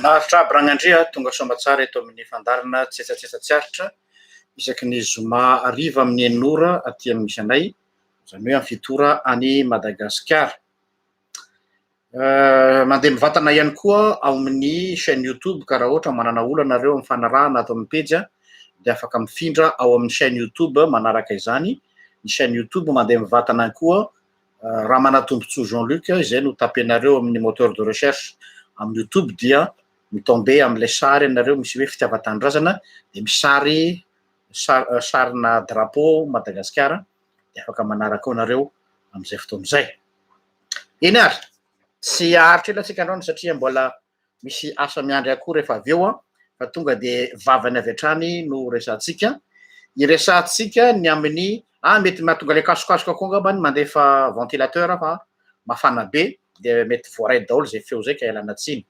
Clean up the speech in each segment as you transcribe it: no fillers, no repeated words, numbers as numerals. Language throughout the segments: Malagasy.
Finaritra aby Ragnandria, tonga soamatsara eto amin'ny fandaharana Tsetsatsetsa tsy aritra isaky ny zoma hariva amin'ny enina ora aty amin'ny misy anay. izany hoe amin'ny 7 ora any Madagasikara. Mandeha mivantana ihany koa ao amin'ny chaîne YouTube ka raha ohatra manana olana nareo amin'ny fanarahana ato amin'ny pejy dia afaka mifindra ao amin'ny chaîne YouTube manaraka izany. Ny chaîne YouTube mandeha mivantana ihany koa Ramanatombotsoa Jean Luc izay no tapenareo amin'ny moteur de recherche amin'ny YouTube dia mi-tomber amin'ilay sary ianareo misy hoe fitiavan-tanindrazana dia misy sary sarina drapeau Madagasikara dia afaka manaraka ao nareo amin'izay fotoana izay. Eny ary, tsy haharitra ela tsika androany satria mbola misy asa miandry akoho rehefa avy eo fa tonga dia vavany avy hatrany no resahantsika. Iresahantsika ny amin'ny, ah mety mahatonga ilay kasokasoka koa angamba ny mandefa ventilateur fa mafana be dia mety voaray daholo izay feo izay ka ialana tsiny.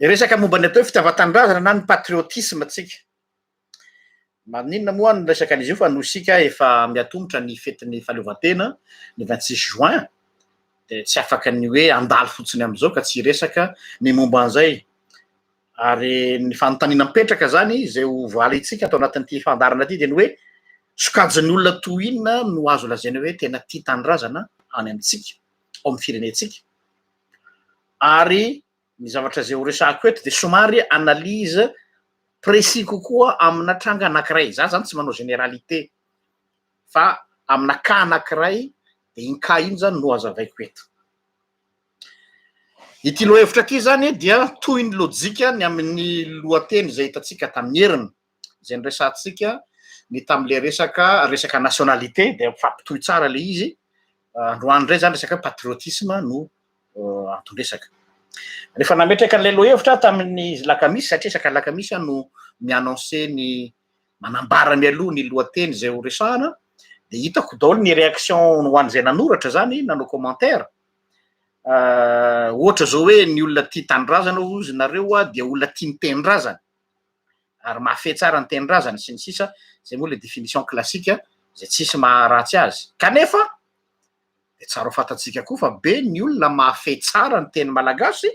Resaka momba ny atao hoe fitiavan-tanindrazana na ny patriotisme tsika. Maninona moa no resaka an'izy io fa noho isika efa miatomotra ny fetin'ny fahaleovantena ny 26 juin dia tsy afaka ny hoe handalo fotsiny amin'izao ka tsy hiresaka ny momba an'izay. Ary ny fanontaniana mipetraka izany izay ho valintsika ato anatin'ity fandaharana ity dia ny hoe sokajin'ny olona toy inona no azo lazaina hoe tena tia tanindrazana any amintsika, ao amin'ny firenentsika. Ary ny zavatra izay ho resahako eto dia somary analyse précis kokoa amina tranga anankiray, za zany tsy manao généralité fa amina cas anankiray dia iny cas iny zany no hazavaiko eto. Ity lohahevitra ity zany dia toy ny lojika ny amin'ny lohateny izay hitantsika tamin'ny heriny, izay niresahantsika ny tamin'ilay resaka resaka nationalité dia mifampitohy tsara ilay izy, androany indray zany resaka patriotisme no anton-dresaka. Rehefa nametraka an'ilay lohahevitra aho tamin'ny lakamisy, satria isaka lakamisy aho no mi-annoncer ny manambara mialoha ny lohateny izay ho resahana, dia hitako daholo ny réaction ho an'izay nanoratra zany, nanao commentaire. Ohatra zao hoe ny olona tia tanindrazana hozy nareo dia olona tia ny tenindrazany ary mahafehy tsara ny tenindrazany sy ny sisa, izay moa ilay définition classique izay tsisy maharatsy azy. Kanefa Dia tsara ho fantatsika koa fa be ny olona mahafehy tsara ny teny malagasy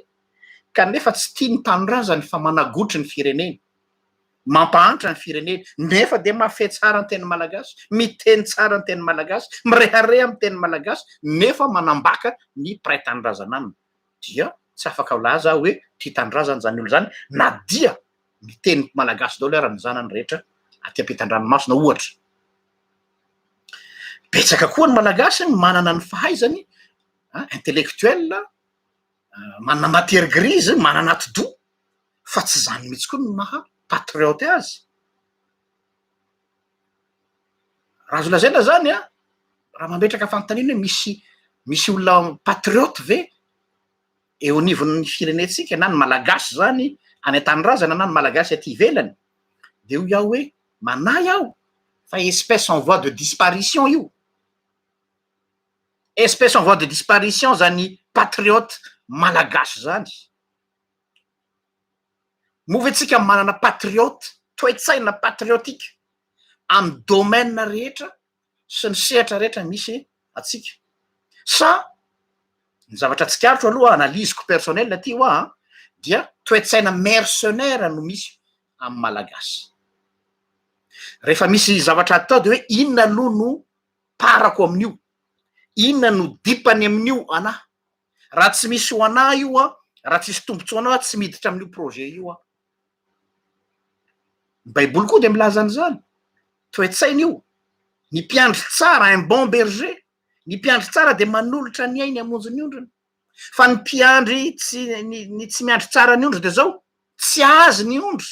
kanefa tsy tia ny tanindrazany fa managotry ny fireneny, mampahantra ny fireneny nefa dia mahafehy tsara ny teny malagasy, miteny tsara ny teny malagasy, mirehareha amin'ny teny malagasy nefa manambaka ny mpiray tanindrazana aminy. Dia tsy afaka milaza aho hoe tia tanindrazana izany olona izany na dia miteny malagasy daholo ara ny zanany rehetra aty ampitan-dranomasina ohatra. Betsaka koa ny Malagasy manana ny fahaizany intellectuel, manana matière grise, manana atidoha, fa tsy izany mihitsy koa no maha patriote azy. Raha azo lazaina zany an, raha mametraka fanontaniana hoe misy misy olona patriote ve eo anivon'ny firenentsika na ny Malagasy zany any an-tanindrazana na ny Malagasy aty ivelany, de hoy aho hoe manahy aho fa espèce en voie de disparition io, espèce en voie de disparition zany patriote malagasy zany, moa ve tsika manana patriote, toe-tsaina patriotique amin'ny domaine rehetra sy ny sehatra rehetra misy antsika, sa ny zavatra tsikaritro aloha analyse-ko personnel aty hoa an, dia toe-tsaina mercenaire no misy amin'ny malagasy. Rehefa misy zavatra atao de hoe inona aloha no parako amin'io, inona no dipany amin'io anah, raha tsy misy ho anah io an, raha tsisy tombotsoa anah tsy miditra amin'io projet io aho. Ny baiboly koa dia milaza an'izany, toe-tsaina io, ny mpiandry tsara, un bon berger, ny mpiandry tsara dia manolotra ny ainy hamonjy ny ondriny, fa ny mpiandry tsy ny ny tsy miandry tsara ny ondry dia zao, tsy azy ny ondry,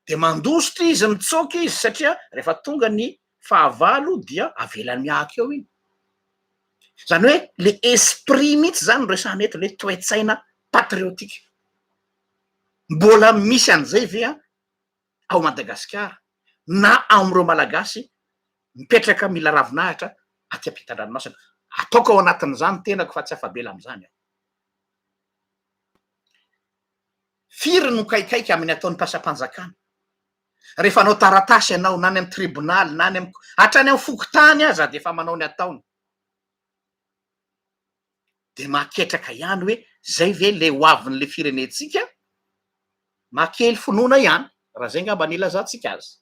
dia mandositra izy, mitsoaka izy satria rehefa tonga ny fahavalo dia avelany mihahaka eo iny. Zany hoe le esprit mihitsy zany no resahana eto, le toe-tsaina patriotique. Mbola misy an'izay ve an ao Madagasikara na ao amin'ireo Malagasy mipetraka mila ravinahitra aty ampitan-dranomasina? Ataoko ao anatin'izany ny tenako fa tsy afa-bela amin'izany aho. Firy no kaikaika amin'ny ataon'ny mpiasam-panjakana? Rehefa hanao taratasy ianao na any amin'ny tribonaly na any amin'ny, hatrany amin'ny fokontany aza dia efa manao ny ataony. Dia mahaketraka ihany hoe zay ve le ho avin'le firenentsika? Mahakely finoana ihany, raha zay angamba no ilazantsika azy.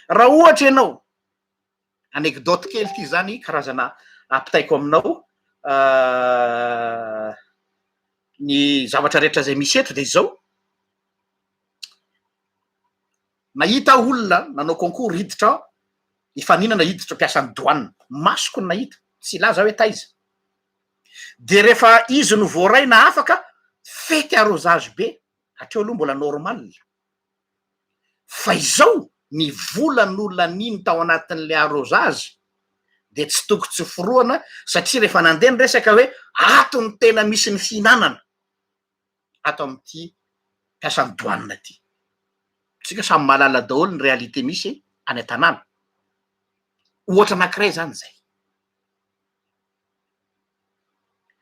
Raha ohatra ianao, anecdote kely ity zany karazana ampitaiko aminao ny zavatra rehetra izay misy eto dia izao, nahita aho olona nanao concours hiditra hifaninana hiditra mpiasan'ny douane, masoko no nahita, tsy hilaza aho hoe taiza, dia rehefa izy no voaray na afaka, fety arrosage be, hatreo aloha mbola normal, fa izao ny vola nolaniany tao anatin'ilay arrosage dia tsy toko tsy forohana satria rehefa nandeha ny resaka hoe ato no tena misy ny fihinanana ato amin'ity mpiasan'ny douane ity. Tsika samy mahalala daholo ny réalité misy any an-tanàna. Ohatra anankiray izany izay.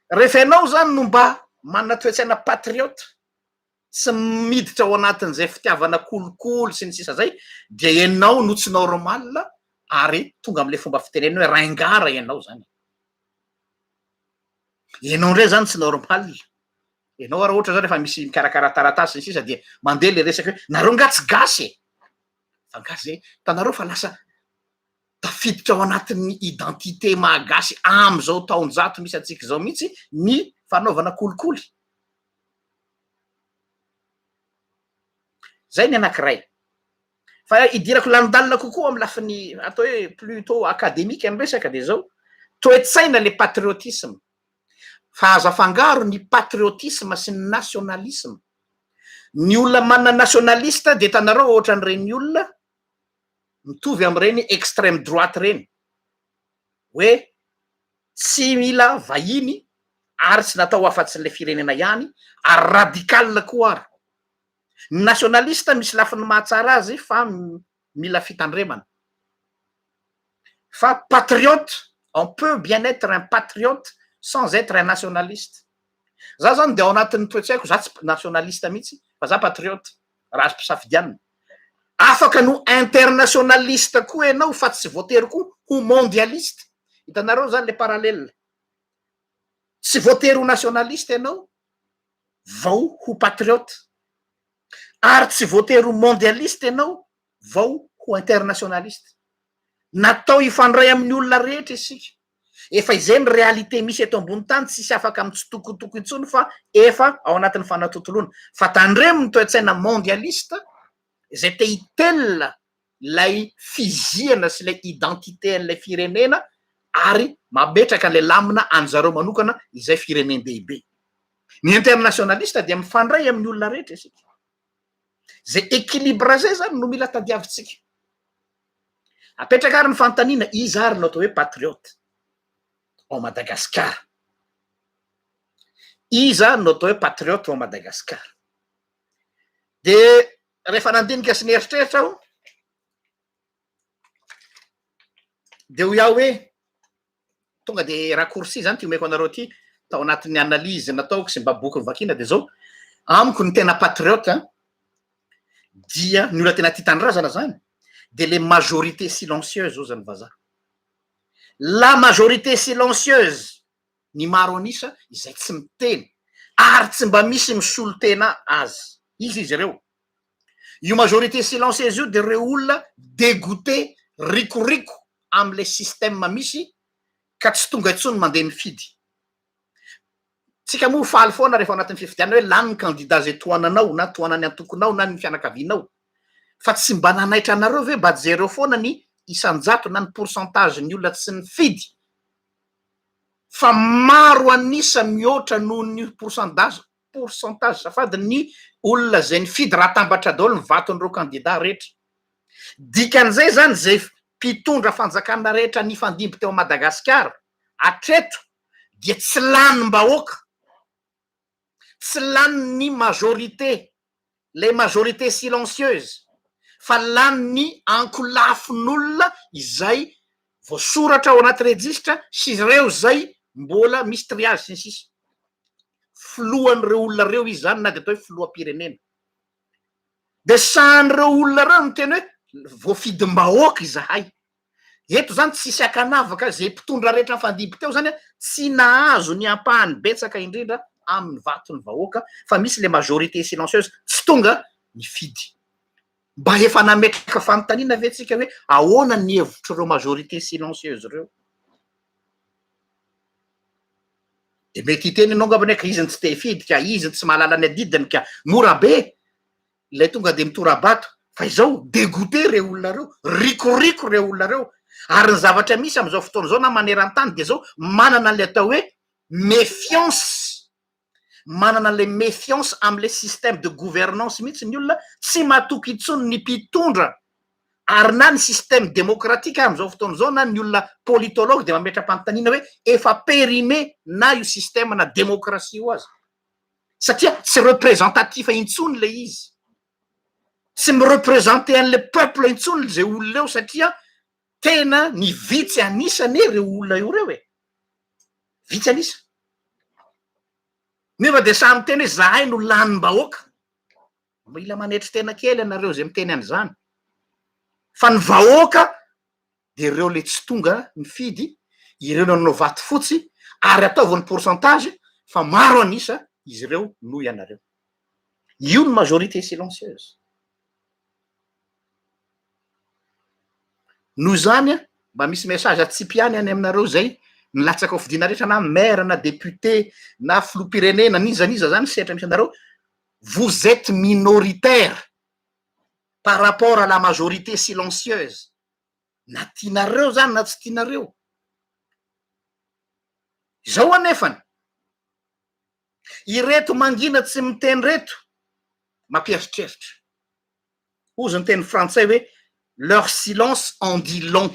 Rehefa ianao izany no mba manana toe-tsaina patriote, tsy miditra ao anatin'izay fitiavana kolikoly sy ny sisa zay dia ianao no tsy normal ary tonga am'le fomba fitenena hoe ringard ianao zany, ianao ndray zany tsy normal, ianao ary ohatra zao rehefa misy mikarakara taratasy sy ny sisa dia mandeha le resaka hoe nareo nga tsy gasy e, fa nga zay hitanareo fa lasa tafiditra ao anatin'ny identité maha gasy am'izao taonjato misy antsika izao mihitsy ny fanaovana kolikoly. Zay ny anankiray. Fa idirako lalindalina kokoa amin'ny lafiny atao hoe plutôt académique ny resaka dia zao, toe-tsaina le patriotisme, fa aza afangaro ny patriotisme sy ny nationalisme. Ny olona manana nationaliste dia hitanareo ohatran'ireny olona mitovy amin'ireny extrême droite ireny, hoe tsy mila vahiny ary tsy natao afa-tsy ilay firenena ihany ary radical koa ary. Ny nationaliste misy lafiny mahatsara azy fa mila fitandremana. Fa patriote, on peut bien être un patriote sans être un nationaliste. Za zany de ao anatin'ny toe-tsaiko za tsy nationaliste mihitsy fa za patriote raha azo ampisafidianina. Afaka ny ho internationaliste koa ianao fa tsy voatery koa ho mondialiste. Hitanareo zany le parallèle. Tsy voatery ho nationaliste ianao vao ho patriote. Ary tsy voatery ho mondialiste ianao vao ho internationaliste. Natao hifandray amin'ny olona rehetra isika. Efa izay ny réalité misy eto ambony tany, tsisy afaka mitsitokotoko intsony fa efa ao anatin'ny fanatontoloana. Fa tandremo ny toe-tsaina mondialiste izay te hitelina ilay fiziana sy ilay identité an'ilay firenena ary mametraka an'ilay lamina an'zareo manokana izay firenen-dehibe. Ny internationaliste dia mifandray amin'ny olona rehetra isika. Zay équilibre zay zany no mila tadiavintsika. Apetraka ary ny fanontaniana, iza ary no atao hoe patriote ao Madagasikara? Iza no atao hoe patriote ao Madagasikara? De rehefa nandinika sy nieritreritra aho, de hoy aho hoe, tonga de raccourci zany ty omeko anareo ty, tao anatin'ny analyse nataoko sy mba boky novakiana de zao, amiko ny tena patriote an, dia ny olona tena tia tanindrazana zany de le majorité silencieuse hozy ny vazaha, la majorité silencieuse, ny maro an'isa izay tsy miteny ary tsy mba misy misolo tena azy, iza izy ireo? Io majorité silencieuse io de reo olona degouté, rikoriko amle système misy ka tsy tonga intsony mandeha mifidy. Tsika moa faly foana rehefa ao anatin'ny fifidianana hoe lany ny candidat zay tohananao na tohanan'ny antokonao na ny fianakavianao. Fa tsy mba nanaitra anareo ve mba jereo foana ny isan-jato na ny pourcentage ny olona tsy nifidy fa maro an'isa mihoatra noho ny pourcentage pourcentage azafady ny olona zay nifidy raha atambatra daholo ny vaton'ireo candidat rehetra. Dikan'izay zany zay mpitondra fanjakana rehetra nifandimby teo Madagasikara hatreto dia tsy lanim-bahoaka, tsy lanin'ny majorité, les majorités silencieuses, fa lanin'ny ankolafin'olona izay voasoratra ao anaty rejisitra sy ireo izay mbola misy triage sy ny sisa. Filohan'ireo olona ireo izy zany na dia atao hoe filoham-pirenena. Dia sahan'ireo olona ireo miteny hoe voafidim-bahoaka izahay. Eto zany tsisy ankanavaka, ze mpitondra rehetra nifandimby teo zany tsy nahazo ny ampahany betsaka indrindra amin'ny vaton'ny vahoaka fa misy le majorité silencieuse tsy tonga nifidy. Mba efa nametraka fanontaniana ve tsika hoe ahoana ny hevitr'ireo majorité silencieuse ireo? De mety hiteny ianao angambany hoe ka izy no tsy te hifidy ka, izy no tsy mahalala ny adidiny ka, mora be ilay tonga de mitora-bato fa izao dégoûté ireo olona ireo, rikoriko ireo olona ireo, ary ny zavatra misy amin'izao fotoana izao na maneran-tany de zao manana an'ilay atao hoe méfiance, manana an'ilay méfiance amin'ilay système de gouvernance mihitsy ny olona, tsy matoky intsony ny mpitondra, ary na ny système démocratique amin'izao fotoana izao na ny olona politologue dia mametra-panontaniana hoe efa périmé na io système na démocratie io aza, satria tsy représentatif intsony ilay izy, tsy mi-représenter an'ilay peuple intsony izay olona eo satria tena ny vitsy an'isa anie ireo olona eo ireo e, vitsy an'isa, nefa dia samy miteny hoe zahay no lanim-bahoaka, mila manetry tena kely ianareo izay miteny an'izany, fa ny vahoaka dia ireo le tsy tonga nifidy, ireo nanao vato fotsy, ary ataovy ny pourcentage fa maro an'isa izy ireo noho ianareo, io ny majorité silencieuse. Noho izany an, mba misy message atsipy ihany any aminareo izay nilatsaka ho fidiana rehetra na maire na député na filoham-pirenena n'iza n'iza zany sehatra misy anareo, vous etes minoritaire par rapport à la majorité silencieuse, na tianareo zany na tsy tianareo. Izao anefany, ireto mangina tsy miteny ireto mampieritreritra. Hozy ny teny frantsay hoe leur silence en dit long.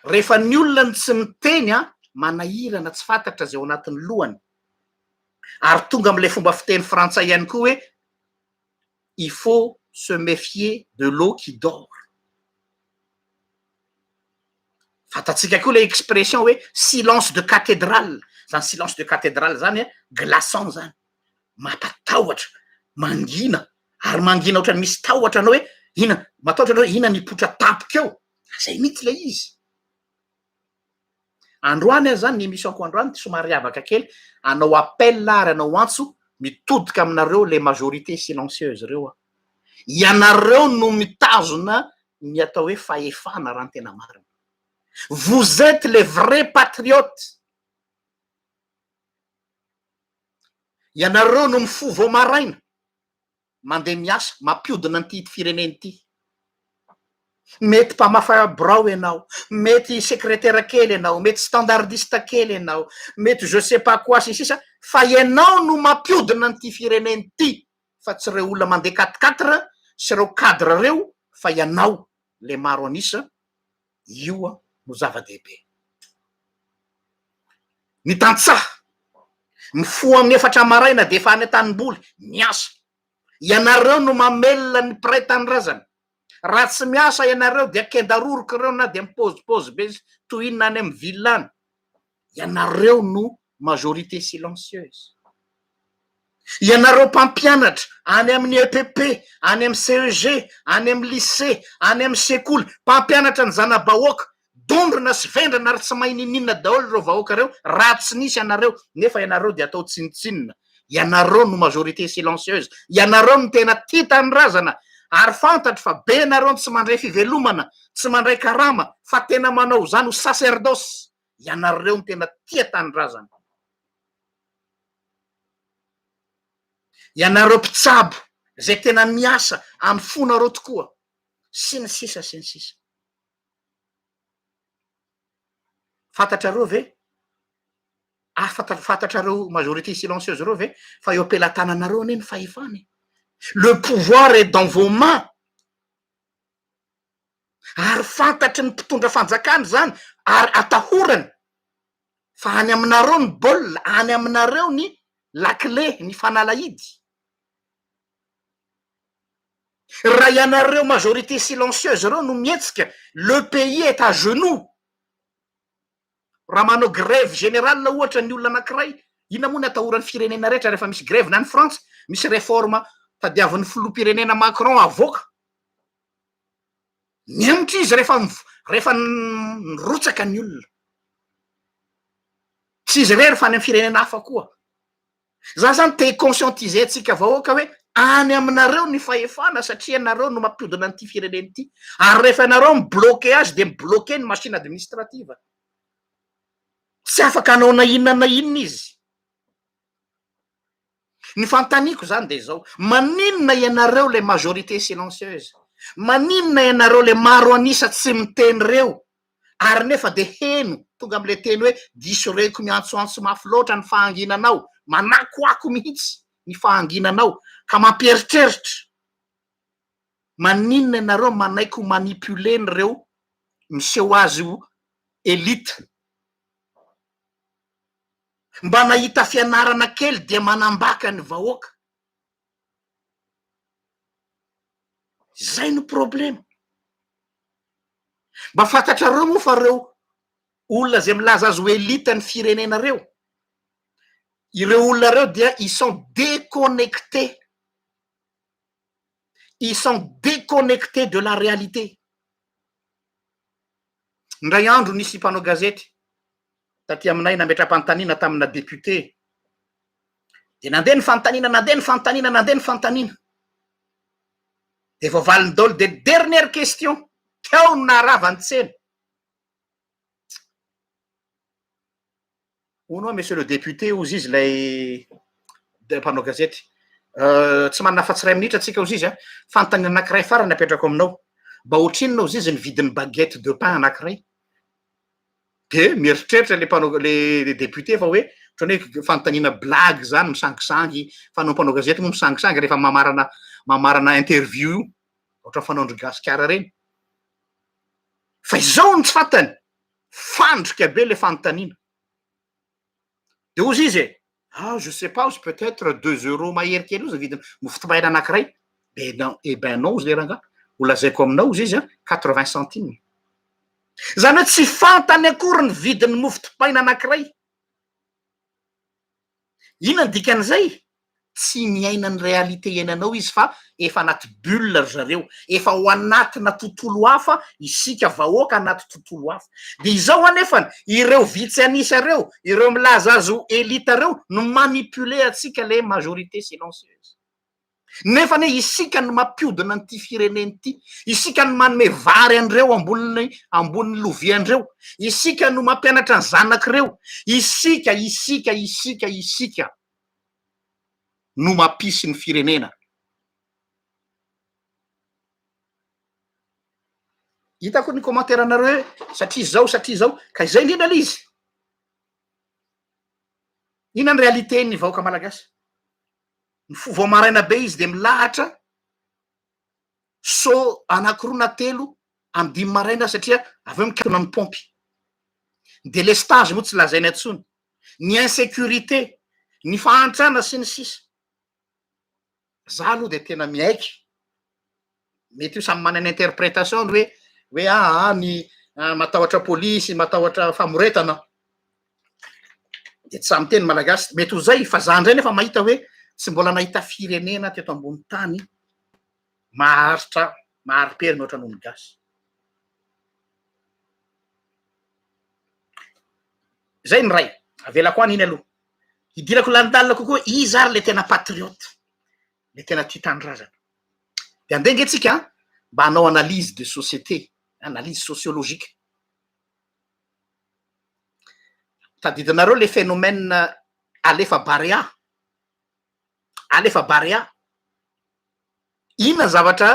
Rehefa ny olona no tsy miteny an, manahirana tsy fantatra izay ao anatin'ny lohany. Ary tonga amin'ilay fomba fiteny frantsay ihany koa hoe il faut se méfier de l'eau qui dort. Fantatsika koa ilay expression hoe silence de cathédrale, zany silence de cathédrale zany an, glaçant zany, mampatahotra, mangina, ary mangina ohatran'ny misy tahotra anao hoe inona, matahotra anao hoe inona ny hipoitra tampoka eo, zay mihitsy ilay izy. Androany aho zany, ny émission-ko androany somary hiavaka kely, hanao appel aho ary hanao antso mitodika aminareo les majorités silencieuses ireo aho. Ianareo no mitazona ny atao hoe fahefana raha ny tena marina. Vous etes les vrais patriotes. Ianareo no mifoha vao maraina, mandeha miasa, mampiodina an'ity firenena ity. Mety mpamafa birao ianao, mety sekretera kely ianao, mety standardiste kely ianao, mety je sais pas quoi sy ny sisa, fa ianao no mampiodina an'ity firenena ity fa tsy ireo olona mandeha quatre quatre sy ireo cadre ireo fa ianao le maro an'isa, io no zava-dehibe. Ny tantsaha, mifoha amin'ny efatra maraina dia efa any an-tanimboly, miasa. Ianareo no mamelona ny mpiray tanindrazana. Raha tsy miasa ianareo dia kenda roroka ireo na dia mipaozipaozy be toy inona any amin'ny ville any. Ianareo no majorité silencieuse. Ianareo mpampianatra any amin'ny EPP, any amin'ny CEG, any amin'ny lycée, any amin'ny sekoly, mpampianatra ny zana-bahoaka, dondrona sy vendrana ary tsy mahay niniana daholo ireo vahoaka ireo raha tsy nisy anareo, nefa ianareo dia atao tsinontsinona. Ianareo no majorité silencieuse, ianareo no tena tia tanindrazana ary fantatro fa be nareo no tsy mandray fivelomana, tsy mandray karama fa tena manao izany ho sacerdoce, ianareo no tena tia tanindrazana. Ianareo mpitsabo izay tena miasa amin'ny fonareo tokoa, sy ny sisa sy ny sisa. Fantatrareo ve? Afaka fantatrareo majorité silencieuse ireo ve fa eo am-pelatananareo anie ny fahefana e? Le pouvoir est dans vos mains. Ary fantatry ny mpitondra fanjakana izany ary atahorany fa any aminareo ny baolina, any aminareo ny lakile, ny fanalahidy. Raha ianareo majorité silencieuse ireo no mihetsika, le pays est à genoux. Raha manao grève générale ohatra ny olona anankiray, inona moa ny atahoran'ny firenena rehetra rehefa misy grève na any Frantsa, misy réforme tadiavin'ny filoham-pirenena Macron avoaka. Mihemotra izy rehefa rehefa mirotsaka ny olona. Tsy izy irery fa any amin'ny firenena hafa koa. Za zany te hi-conscientiser antsika vahoaka hoe. Any aminareo ny fahefana satria ianareo no mampiodina an'ity firenena ity. Ary rehefa ianareo mi-bloquer azy dia mi-bloquer ny machine administrative. Tsy afaka hanao na inona na inona izy. Ny fanontaniako izany dia izao, maninona ianareo ilay majorité silencieuse? Maninona ianareo ilay maro an'isa tsy miteny ireo? Ary nefa dia heno, tonga amin'ilay teny hoe diso reko miantsoantso mafy loatra ny fahanginanao, manakoako mihitsy ny fahanginanao ka mampieritreritra. Maninona ianareo manaiky ho manipuler-n'ireo miseho azy ho elite? Mba nahita fianarana kely dia manambaka ny vahoaka. Zay no problema. Mba fantatrareo moa fa reo olona zay milaza azy ho elite ny firenena reo, ireo olona reo dia ils sont déconnectés, ils sont déconnectés de la réalité. Indray andro nisy mpanao gazety taty aminay nametra-panontaniana tamina député, dia nandeha ny fanontaniana, nandeha ny fanontaniana, nandeha ny fanontaniana, dia voavaliny daholo, dia dernière question, teo no naharava ny tsena. Hono hoa monsieur le député hozy izy ilay mpanao gazety, tsy manana afa-tsy iray minitra tsika hozy izy a, fanontaniana anankiray farany apetrako aminao, mba ohatrinona hozy izy ny vidin'ny baguette de pain anankiray? De mieritreritra le mpanao le député fa hoe ohatran'ny hoe fanontaniana blague zany misangisangy, fanao mpanao gazety moa misangisangy rehefa mamarana mamarana interview io, ohatran'ny fanaon-dry gasikara reny. Fa izao no tsy fantany, fandrika be le fanontaniana. De hozy izy e, ah je sais pas hozy peut être deux euros mahery kely hozy ny vidin'ny mofo dipaina anankiray, eh non, eh ben non hozy le rangahy, ho lazaiko aminao hozy izy an, quatre vingt centimes. Zany hoe tsy fantany akory ny vidin'ny mofo dipaina anankiray. Inona ny dikan'izay? Tsy miaina ny réalité iainanao izy fa efa anaty bulle ry zareo, efa ao anatina tontolo hafa isika vahoaka anaty tontolo hafa. Dia izao anefany, ireo vitsy an'isa ireo, ireo milaza azy ho elite ireo no manipuler antsika le majorité silencieuse. Nefa anie isika no mampiodina an'ity firenena ity, isika no manome vary an'ireo ambonin'ny ambonin'ny lovian'ireo, isika no mampianatra ny zanak'ireo, isika, isika, isika, isika no mampisy ny firenena. Hitako ny commentaire nareo hoe satria zao satria zao, ka izay indrindra le izy. Inona ny réalité ny vahoaka malagasy? Mifoha vao maraina be izy de milahatra seau anankiroa na telo amy dimy maraina satria avy eo mikatona ny paompy. Ny délestage moa tsy lazaina intsony, ny insécurité, ny fahantrana sy ny sisa. Za aloha de tena miaiky, mety io samy manana interprétation-ny hoe hoe aa ny matahotra polisy, matahotra famoretana, de tsy sahy miteny malagasy, mety ho zay fa za ndray nefa mahita hoe tsy mbola nahita firenena teto ambony tany maharitra mahari-pery mihoatra noho ny gasy. Zay ny ray, avelako any iny aloha, hidirako lalindalina kokoa iza ary le tena patriote, le tena tia tanindrazana. De andeha nge tsika mba hanao analyse de société, analyse sociologique. Tadidinareo le phénomène alefa Barea, alefa Barea, inona ny zavatra,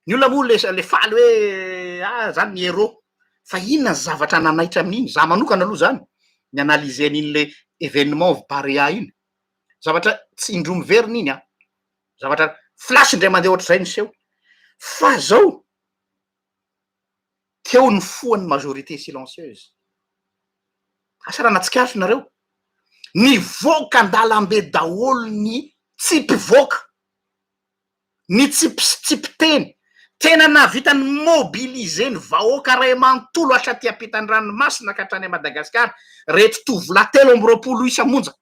ny olona moa le le faly hoe ah zany ny héros, fa inona ny zavatra nanaitra amin'iny, za manokana aloha zany ni-analyser an'iny le événement Barea iny, zavatra tsy indroa miverina iny an, zavatra flash indray mandeha ohatr'izay niseho, fa zao teo ny fohan'ny majorité silencieuse, asa raha nahatsikaritra nareo, nivoaka an-dalambe daholo ny tsy mpivoaka, ny tsy tsy mpiteny, tena nahavita ni mobiliser ny vahoaka ray manontolo hatraty ampitan-dranomasina ka hatrany Madagasikara, reto tovolahy 23 isa monja,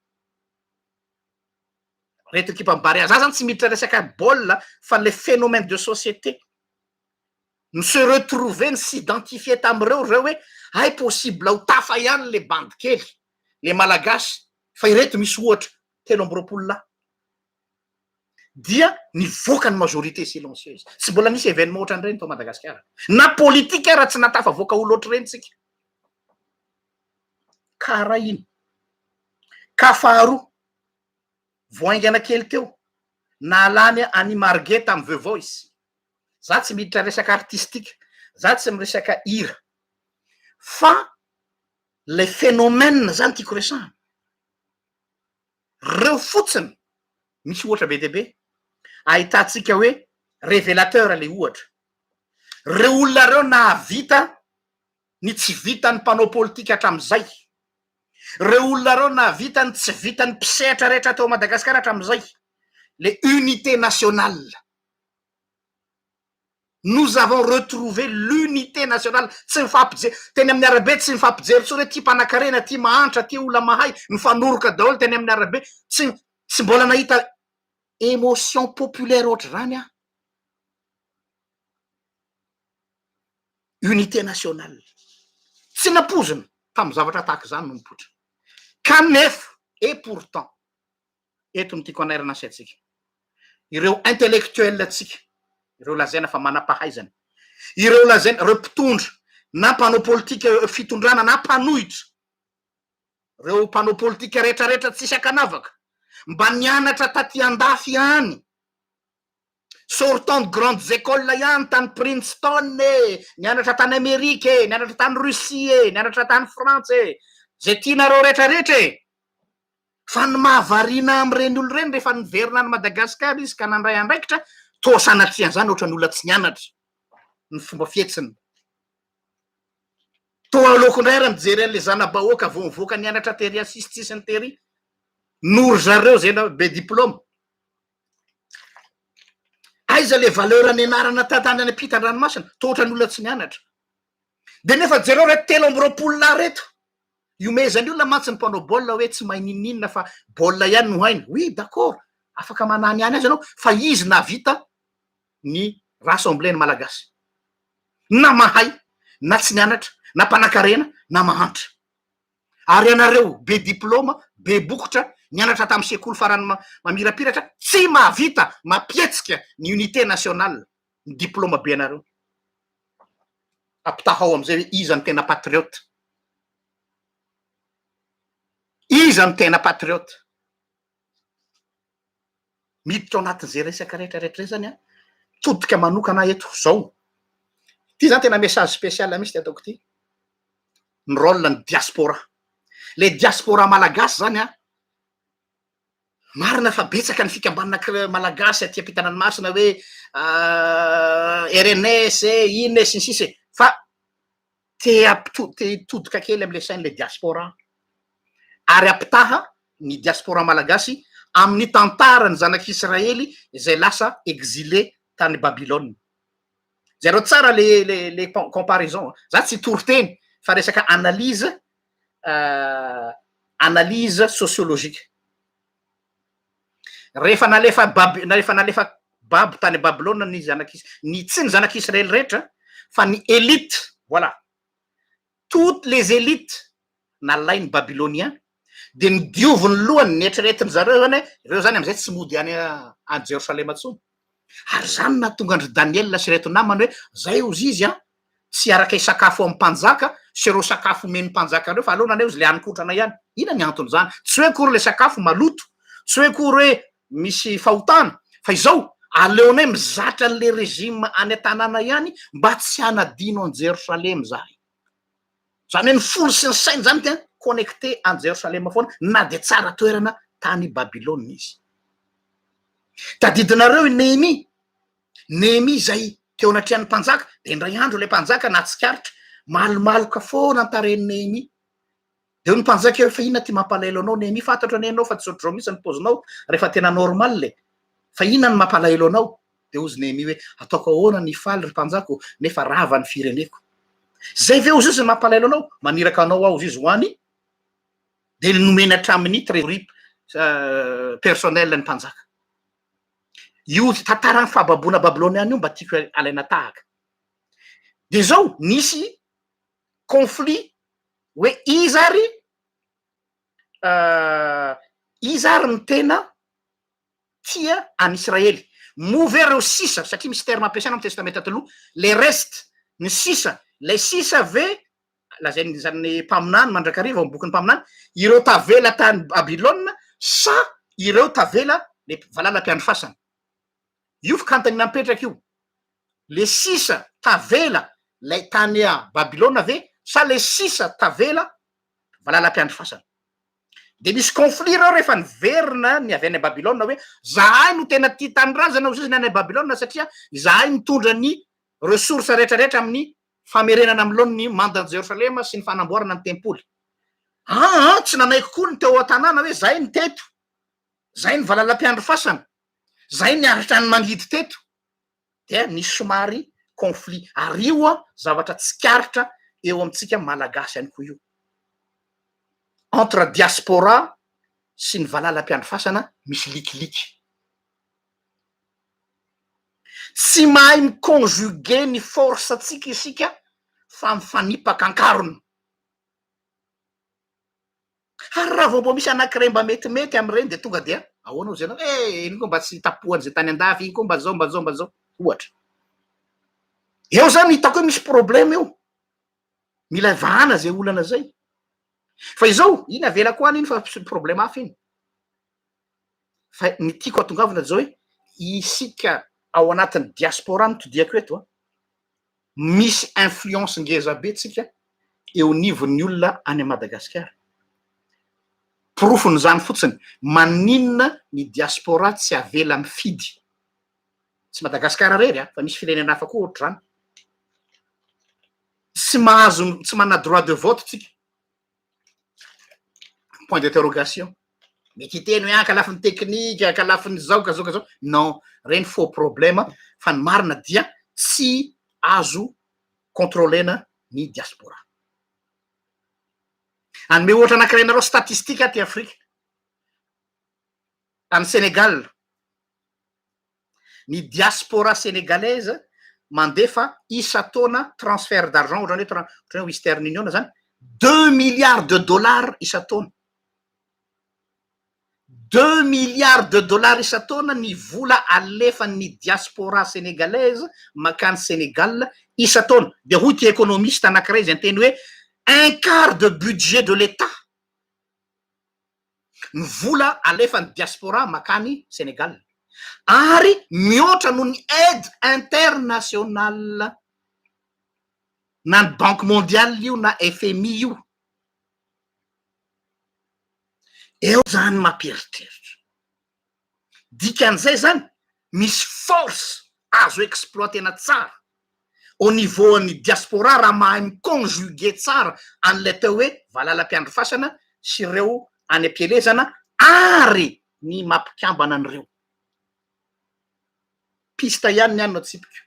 reto ekipan'i Barea, za zany tsy miditra resaka baolina fa le phénomène de société, ni se retrouver, ni s'identifier tamin'ireo reo hoe hay possible ho tafa ihany le bandy kely, le malagasy, fa ireto misy ohatra 23 lahy. Dia nivoaka ny majorité silencieuse. Tsy mbola nisy événement ohatran'ireny tao Madagasikara. Na politique ara tsy nahatafavoaka olona ohatr'ireny tsika. Cas iray iny. Cas faharoa, vao haingana kely teo, nahalany an'i Marguet tamin'ny The Voice. Za tsy miditra resaka artistique, za tsy miresaka hira. Fa le phénomène zany tiako resahana. Reo fotsiny, misy ohatra be dia be, ahitantsika hoe révélateur le ohatra. Reo olona reo nahavita ny tsy vitan'ny mpanao politika hatramin'izay. Reo olona reo nahavita ny tsy vitan'ny mpisehatra rehetra teo Madagasikara hatramin'izay. Le unité nationale. Nous avons retrouvé l'unité nationale, tsy mifampijery, teny amin'ny arabe tsy mifampijery intsony hoe ty mpanakarena, ty mahantra, ty olona mahay, mifanoroka daholo teny amin'ny arabe, tsy tsy mbola nahita émotion populaire ohatr'izany aho. Unité nationale. Tsy nampoizina tamin'ny zavatra tahaka izany no nipoitra. Kanefa, et pourtant, eto no tiako hanairana ny saintsika, ireo intellectuel ntsika, ireo lazaina fa manam-pahaizana, ireo lazaina, ireo mpitondra na mpanao politika fitondrana na mpanohitra, ireo mpanao politika rehetrarehetra tsisy ankanavaka, mba nianatra taty andafy ihany, sortant de grandes écoles ihany tany Princeton e, nianatra tany Amerika e, nianatra tany Russie e, nianatra tany Frantsa e, zay tianareo rehetrarehetra e! Fa ny mahavariana amin'ireny olona ireny rehefa niverina any Madagasikara izy ka nandray andraikitra, toa sanatria an'izany ohatran'ny olona tsy nianatra ny fomba fihetsiny. Toa aleoko indray ary mijery an'ilay zana-bahoaka vao nivoaka nianatra tery asisitsisiny tery noho ry zareo izay be diplaoma. Aiza le valeur nianarana tany any ampitan-dranomasina? Toa ohatran'ny olona tsy nianatra. Dia nefa jereo reto 23 lahy reto. Ihomehezan'ny olona mantsy ny mpanao baolina hoe tsy mahay n'inon'inona fa baolina ihany no hainy. Oui, d'accord, afaka manany ihany aza ianao fa izy nahavita ny rassembler ny Malagasy. Na mahay, na tsy nianatra, na mpanankarena, na mahantra. Ary ianareo be diplaoma, be bokotra, nianatra tamin'ny sekoly farany mamirapiratra, tsy mahavita mampihetsika ny unité nationale ny diplaoma be anareo. Ampitahao amin'izay hoe iza no tena patriote. Iza no tena patriote? Miditra ao anatin'izay resaka rehetra rehetra izay zany an, todika manokana aho eto zao. Ity zany tena message spécial mihitsy ty ataoko ity. Ny rôle ny diaspora. Le diaspora malagasy zany an, marina fa betsaka ny fikambanana malagasy aty ampitananomasina hoe RNS e, inona e, sy ny sisa e. Fa te hampito- te hitodika kely am'le sain'le diaspora ary hampitaha ny diaspora malagasy amin'ny tantaran'ny zanak'Israely izay lasa exilé tany Babylone. Jereo tsara le le le comparaison, za tsy hitory teny fa resaka analyse analyse sociologique. Rehefa nalefa Bab- rehefa nalefa babo tany Babylone ny zanak'Is- ny tsy ny zanak'Israely rehetra fa ny élite, voilà, toutes les élites nalain'ny Babylonien de nodioviny lohany, neritreretin-dry zareo zany hoe reo zany amizay tsy mody any any Jerosalema intsony. Ary zany nahatonga an-dry Daniela sy ireto namany hoe zay hozy izy an, tsy hiaraka hisakafo amin'ny mpanjaka sy ireo sakafo omen'ny mpanjaka ireo fa aleo naneo izy le hanin-kotrana ihany. Inona ny anton'izany? Tsy hoe akory le sakafo maloto, tsy hoe akory hoe misy fahotana, fa izao, aleonay mizatra an'le régime any an-tanàna ihany mba tsy hanadino an'i Jerosalema izahay. Izany hoe ny fony sy ny sainy izany dia connecté any Jerosalema foana na dia tsara toerana tany Babylona izy. Tadidinareo i Nehemia? Nehemia izay teo anatrehan'ny mpanjaka, dia indray andro ilay mpanjaka nahatsikaritra malomaloka foana ny tarehin'i Nehemia. Dia hoy ny mpanjaka hoe fa inona ty mampalahelo anao Nehemia? Fantatro anie ianao fa tsy ohatr'izao mihitsy ny paozinao rehefa tena normal e. Fa inona no mampalahelo anao? Dia hozy Nehemia hoe ataoko ahoana ny hifaly ry mpanjaka ô, nefa rava ny fireneko. Izay ve hozy izy no mampalahelo anao? Maniraka anao aho hozy izy ho any. Dia nomeny hatramin'ny trésorerie personnel ny mpanjaka. Io tantaran'ny fahababoana babyloniana io mba tiako alaina tahaka. Dia izao, nisy conflit hoe iza ary iza ary ny tena. tia an'Israely. Moa ve ireo sisa, satria misy terme ampiasaina amin'ny Testamenta Taloha, les restes, ny sisa, ilay sisa ve lazain'izany mpaminany mandrakariva ao amin'ny bokin'ny mpaminany, ireo tavela tany Babylona sa ireo tavela le valala mpiandry fasana? Io fikantany napetraka io. Le sisa tavela lay tany Babylona ve sa le sisa tavela valala mpiandry fasana? De misy conflit reo rehefa niverina ny avy any Babylona hoe zahay no tena tia tanindrazana hoy izy ny any Babylona satria izahay mitondra ny ressources rehetrarehetra amin'ny famerenana amin'ny laoniny ny mandan'i Jerosalema sy ny fanamboarana ny tempoly. Aa tsy nanaiky koa ny teo an-tanàna hoe zahay no teto, zahay no valala mpiandry fasana, zahay niaritra ny mangidy teto. Dia nisy somary conflit. Ary io an, zavatra tsikaritra eo amintsika Malagasy ihany koa io. Entre diaspora sy ny valala mpiandry fasana misy likiliky. Tsy mahay mi-conjuguer ny force ntsika isika fa mifanipaka an-karona. Ary raha vao mbo misy anankiray mba metimety amin'ireny dia tonga dia ahoana hozy ianao, eh iny koa mba tsy tapohan'izay tany an-dafy, iny koa mba zao mba zao mba zao, ohatra. Eo zany hitako hoe misy problème eo. Mila vahana zay olana zay. Fa izao, iny avelako any iny fa problème hafa iny. Fa ny tiako hatongavana dia zao hoe, isika ao anatin'ny diaspora no todiako eto an, misy influence ngeza be tsika eo anivon'ny olona any Madagasikara. Porofon'izany fotsiny, maninona ny diaspora tsy avela mifidy? Tsy Madagasikara irery an, fa misy firenena hafa koa ohatr'izany. Tsy mahazo, tsy manana droit de vote tsika. Point d'interrogation. Mety hiteny hoe ah ka lafiny teknika, ka lafiny zao ka zao ka zao. Non, reny faux problème fa ny marina dia tsy azo contrôlena ny diaspora. Hanome ohatra anankiray anareo statistique aty Afrika. Any Sénégal, ny diaspora sénégalaise mandefa isan-taona transfert d'argent ohatran'ny hoe ohatran'ny hoe Western Union zany, deux milliards de dollars isan-taona. Deux milliards de dollars isan-taona ny vola alefan'ny diaspora sénégalaise mankany Sénégal isan-taona. Dia hoy ity économiste anankiray izay niteny hoe un quart de budget de l'Etat ny vola alefan'ny diaspora mankany Sénégal ary mihoatra noho ny aide internationale na ny banque mondiale io na FMI io. Eo zany mampieritreritra. Dikan'izay zany misy force azo exploiter-na tsara au niveau an'ny diaspora raha mahay mi-conjuguer tsara an'ilay atao hoe valala mpiandry fasana sy ireo any am-pielezana ary ny mampikambana an'ireo. Piste ihany ny ahy no atsipiko.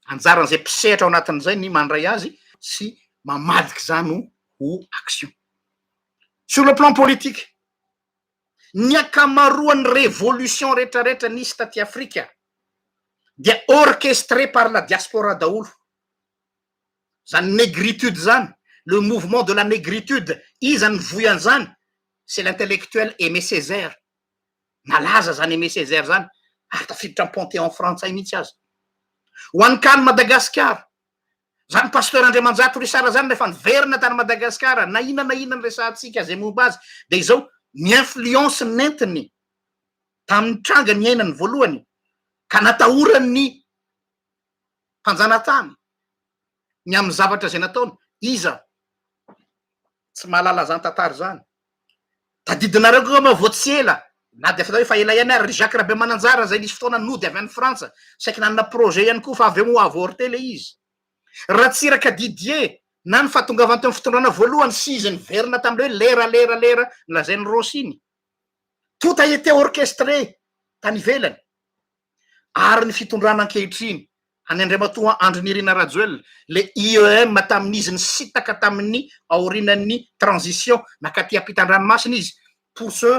Anjaran'izay mpisehatra ao anatin'izay ny mandray azy sy mamadika izany ho action. Sur le plan politique, ny ankamaroan'ny révolution retraretra nisy taty Afrika dia orchestré par la diaspora daholo. Zany négritude zany, le mouvement de la négritude, iza nivoy an'izany? C'est l'intellectuel Aimé Césaire. Nalaza zany Aimé Césaire zany ary tafiditra am panthéon frantsay mihitsy aza. Ho an'ny cas an'i Madagasikara, Zany Pasteur Andriamanjato Richard zany rehefa niverina tany Madagasikara, na inona na inona niresahantsika zay momba azy, dia izao ny influence nentiny tamin'ny tranga niainany voalohany ka natahoran'ny mpanjanatany ny amin'ny zavatra izay nataony, iza tsy mahalala zany tantara zany? Tadidinareo koa angamba vao tsy ela, na dia efa efa ela ihany ary, ry Jacques Rabemananjara izay nisy fotoana nody avy any Frantsa, saiky nanana projet ihany koa fa avy eo moa avorté ilay izy. Ratsiraka Didier, na ny fahatongavany teo amin'ny fitondrana voalohany sy izy niverina tamin'ilay hoe lera lera lera nolazain'i Rossy iny. Tout a été orchestré tany ivelany. Ary ny fitondrana ankehitriny, an'i Andriamatoa Andry Nirina Rajoelina, le IEM tamin'izy nisintaka tamin'ny aorianan'ny transition nakaty ampitan-dranomasina izy pour se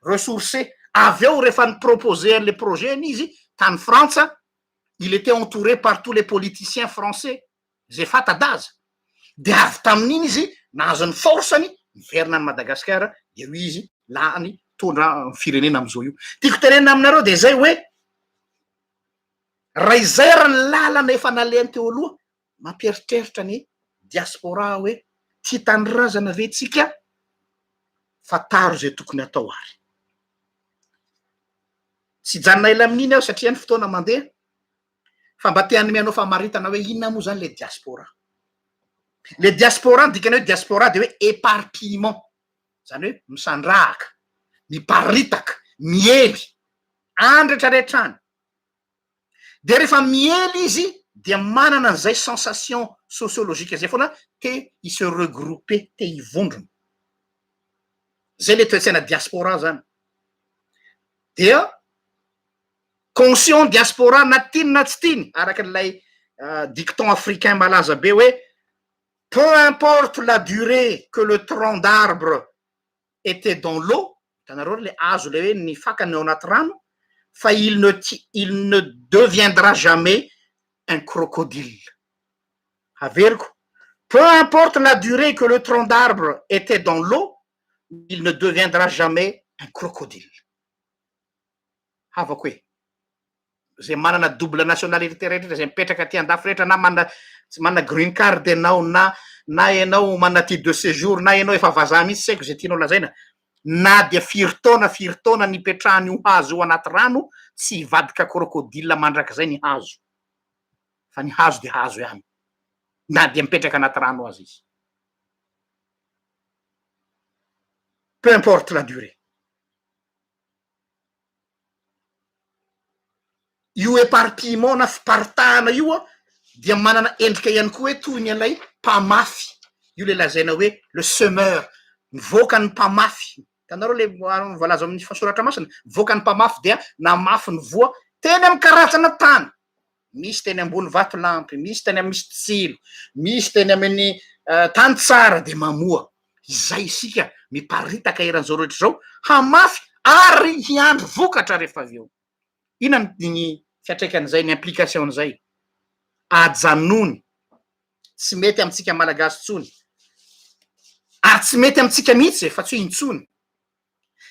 ressourcer, avy eo rehefa ni-proposer an'le projet-ny izy tany Frantsa, il était entouré par tous les politiciens français zay fata-daza, de avy tamin'iny izy nahazo ny force-ny niverina any Madagasikara, de hoy izy lany. mitondra firenena am'izao io. Tiako tenenina aminareo de zay hoe raha izay ary ny lalana efa nalehany teo aloha, mampieritreritra ny diaspora hoe tia tanindrazana ve tsika? Fantaro izay tokony atao ary. Tsy hijanona ela amin'iny aho satria ny fotoana mandeha fa mba te hanome anao famaritana hoe inona moa zany le diaspora. Le diaspora, ny dikany hoe diaspora de hoe éparpillement, zany hoe misandrahaka, miparitaka, miely any rehetrarehetra any. De rehefa miely izy dia manana an'izay sensation sociologique zay foana, te hi se regrouper, te hivondrona. Zay le toe-tsaina diaspora zany. Dia conscient diaspora na tiany na tsy tiany, araka an'ilay dicton africain malaza be hoe peu importe la durée que le tronc d'arbre était dans l'eau, hitanareo ry le hazo le hoe ny fakany ao anaty rano, fa il ne il ne deviendra jamais un crocodile. Averiko, peu importe la durée que le tronc d'arbre était dans l'eau, il ne deviendra jamais un crocodile. Havako e, zay manana double nationalité rehetra zay mipetraka aty andafy rehetra na manana tsy manana green card ianao na na ianao manana titre de séjour na ianao efa vazaha mihitsy tsy haiko zay tianao lazaina, na dia firy taona firy taona nipetrahan'io hazo io anaty rano tsy hivadika crocodile mandrakizay ny hazo fa ny hazo dia hazo ihany na dia mipetraka anaty rano aza izy, peu importe la durée. Io éparpillement na fiparitahana io an dia manana endrika ihany koa hoe toy ny an'ilay mpamafy, io le lazaina hoe le semeur, mivoaka ny mpamafy, hitanareo le voalaza ao amin'ny soratra masina, mivoaka ny mpamafy dia namafy ny voa teny amin'ny karazana tany, misy teny ambony vatolampy, misy teny amin'ny misy tsilo, misy teny amin'ny tany tsara dia mamoa. Izay isika miparitaka eran'izao rehetra izao hamafy ary hiandry vokatra rehefa avy eo. Inona ny fiantraikan'izay, ny implication-n'izay? Ajanony. Tsy mety amintsika Malagasy intsony. Ary tsy mety amintsika mihitsy e, fa tsy hoe intsony.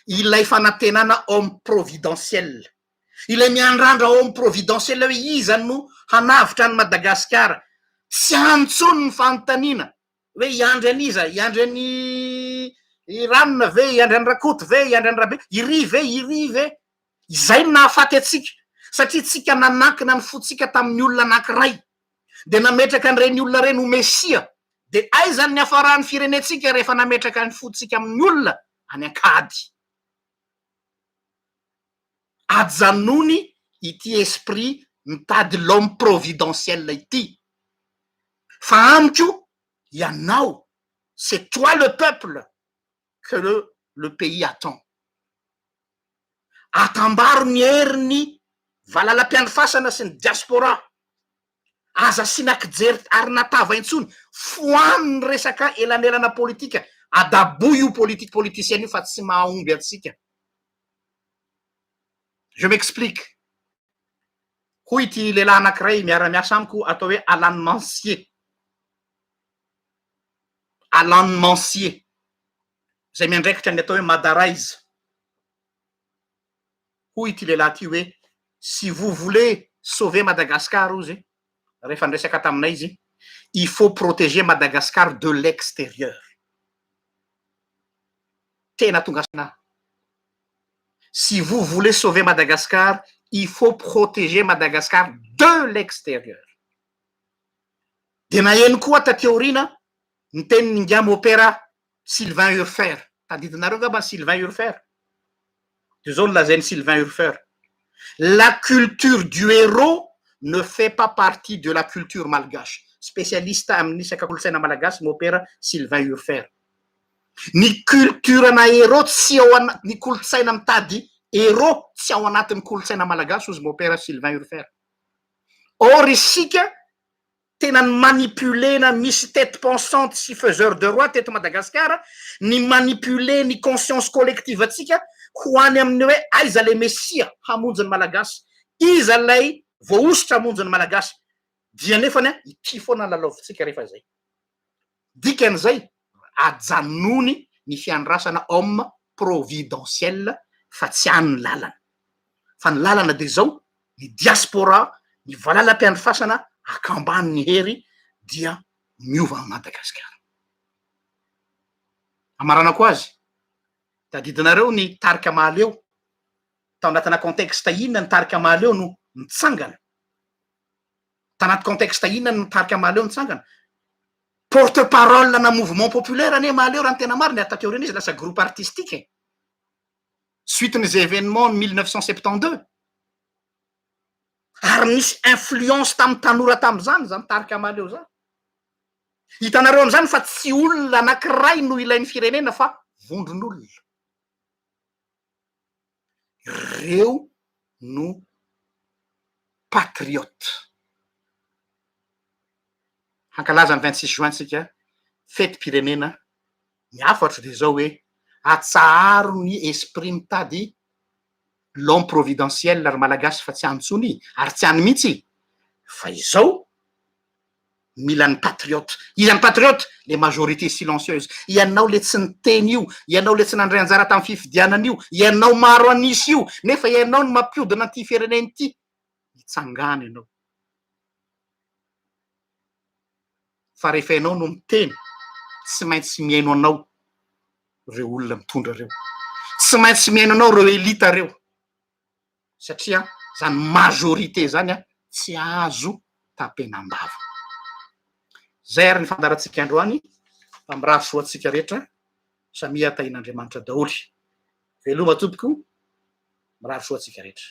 Ilay fanantenana homme providentiel. Ilay miandrandra homme providentiel hoe iza no hanavotra an'i Madagasikara. Tsy any intsony ny fanontaniana. Hoe hiandry an'iza? Hiandry an'i i Ranona ve? Hiandry an'i Rakoto ve? Hiandry an'i Rabe? Iry ve? Iry ve? Izay no nahafaty antsika, satria tsika nanankina ny fontsika tamin'ny olona anankiray, dia nametraka an'ireny olona ireny ho Mesia. Dia aiza ny niafaran'ny firenentsika rehefa nametraka ny fontsika amin'ny olona? Any an-kady. Ajanony ity esprit mitady l'homme providentiel ity. Fa amiko, ianao, c'est toi le peuple que le le pays attend. Atambaro ny herin'ny valalam-piandrifasana sy ny diaspora. Aza asiana kijery arinatava intsony. Foano ny resaka elanelana politika. Adaboy io politique politicienne io fa tsy mahomby antsika. Je m'explique. Hoy ity lehilahy anankiray miara-miasa amiko atao hoe Alan Mancier. Alan Mancier, izay miandraikitra ny atao hoe Madarize. Hoy ity lehilahy ity hoe, si vous voulez sauver Madagascar, hozy, rehefa niresaka taminay izy, il faut protéger Madagascar de l'extérieur. Tena tonga saina aho. Si vous voulez sauver Madagascar, il faut protéger Madagascar de l'extérieur. Dia naheno koa taty aoriana ny tenin'ny ingahy mopera Sylvain Urfer. Tadidinareo angamba ny Sylvain Urfer? Dia izao no lazain'i Sylvain Urfer, La culture du héros ne fait pas partie de la culture malgache. Spécialiste amin'ny resaka kolontsaina malagasy mopera Sylvain Urfer. Ny culture-na héros tsy ao ana-, ny kolontsaina mitady héros tsy ao anatin'ny kolontsaina malagasy hozy mopera Sylvain Urfer. Or isika tena ny manipuler-na misy tete pensante sy faiseur de roi teto Madagasikara ny manipuler ny conscience collective antsika ho any amin'ny hoe aiza le mesia hamonjy ny Malagasy, iza ilay voahosotra hamonjy ny Malagasy, dia nefany an ity foana ny lalaovintsika rehefa izay. Dikan'izay ajanony ny fiandrasana homme. providentiel fa tsy any ny lalana. Fa ny lalana dia izao, ny diaspora, ny valalam-piandrifasana akambano ny hery dia miova an'i Madagasikara. Amaranako azy, tadidinareo ny tarika Mahaleo, tao anatina contexte inona ny tarika Mahaleo no nitsangana? Tanaty contexte inona ny tarika Mahaleo nitsangana? Porte parole na mouvement populaire anie Mahaleo raha ny tena marina ary taty aoriana izy lasa groupe artistique e. Suite n'izay événement 1972. Ary nisy influence tamin'ny tanora tamin'izany izany tarika Mahaleo izany. Hitanareo amin'izany fa tsy olona anankiray no ilain'ny firenena fa vondron'olona. Ireo no patriote. Hankalaza ny 26 juin tsika, fetim-pirenena, ny hafatro dia izao hoe atsaharo ny esprit mitady l'homme providentiel ry Malagasy fa tsy any intsony ary tsy any mihitsy fa izao mila ny patriote. Iza ny patriote? Les majorités silencieuses. Ianao le tsy niteny io, ianao le tsy nandray anjara tamin'ny fifidianana io, ianao maro an'isa io, nefa ianao no mampiodina an'ity firenena ity. Mitsangàna ianao. Fa rehefa ianao no miteny, tsy maintsy mihaino anao ireo olona mitondra ireo. Tsy maintsy mihaino anao ireo elite ireo. Satria zany majorité zany tsy azo tapenam-bava. Zay ary ny fandaharantsika androany fa mirary soa antsika rehetra, samia tahin'Andriamanitra daholo. Veloma tompoko, mirary soa antsika rehetra.